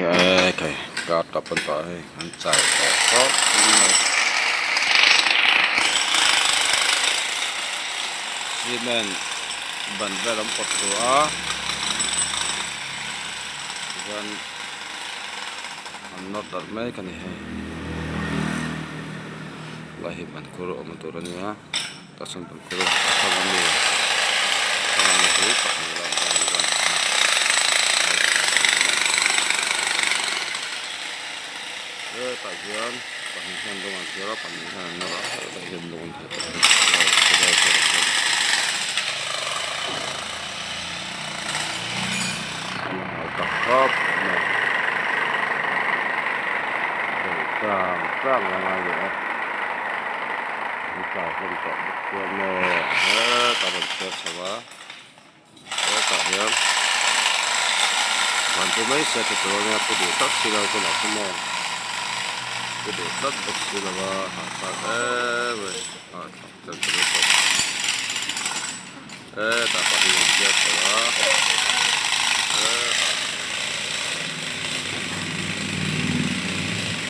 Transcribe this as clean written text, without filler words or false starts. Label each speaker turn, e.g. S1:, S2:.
S1: Ekhai kar tap an tah hei an chau tawh khawp mai cement ban vel an pawt tawh a tichuan an nawr darh mek a ni hei lai hi ban khur awm tur a ni a tah chuan ban khur a hrang a mi hrang a mi hi pahnih a awm a ni. Hetah hian pahnih hian rawng an chhiar a pahnih hian an nawr a hetah hian rawng an chhiar a a tak khawp mai dawh tlang tlang a ngai leh a an tlar hlawm tawh bawk chuan maw hetah rawn chhiar chho a hetah hian van pu mai sia ti tur ania pu duh tlat si lo tunah chu maw pu duh tlat bawk si lo a hahthlak em mai hahthlak tel ta lutuk hetah pahnih an chhiar chho a.